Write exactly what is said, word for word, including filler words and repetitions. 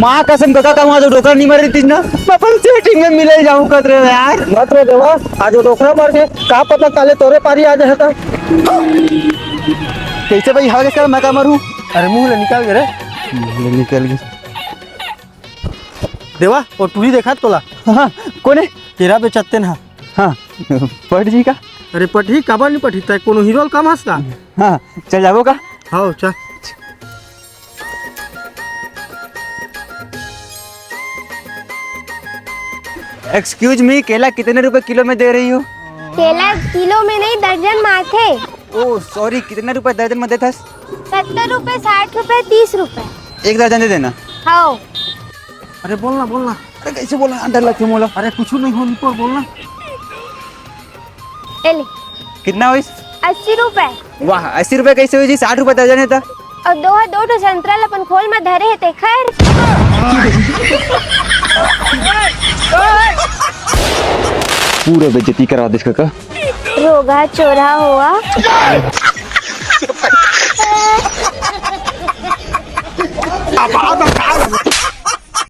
माँ कसम कका, कहूँ आज डोकरा नहीं मर रही थी ना, मैं अपन सेटिंग में मिले जाऊँ कत रहे यार। मत रो देवा, आज वो डोकरा मर गए, का पता काले तोरे पारी आ जाए था। कैसे भाई, हाँ, कैसे मैं का मरूँ? अरे मुंह ले निकाल के रे। मुंह ले निकाल के। देवा, वो टूरी देखा तोला? हाँ, कोने? केरा बेचतेन हा। हाँ, पट जी का? अरे पटही, काबर नहीं पटही? तय कोनो हीरो ल काम हस का? हाँ, चल जाबो का? हाँ, चल। एक्सक्यूज मी, केला कितने रुपए किलो में दे रही हो? केला किलो में नहीं, दर्जन में आथे। ओ सॉरी, कितने रुपए दर्जन में देथस? सत्तर रुपए, साठ रुपए, तीस रुपए। एक दर्जन दे देना। हाँ। अरे बोलना, बोलना। अरे कैसे बोलना, डर लगथे मोला। अरे कुछ नहीं हो, निपोर बोलना। ए ले। कितना होइस? अस्सी रुपए। वाह, अस्सी रुपए कैसे होइस जी? साठ रुपए दर्जन है त। अउ दो ह दो ठो संतरा ल अपन खोल म धरे हे तेखर। पूरा बेइज्जती करवा दिस कका। रोगहा चोरहा होवा।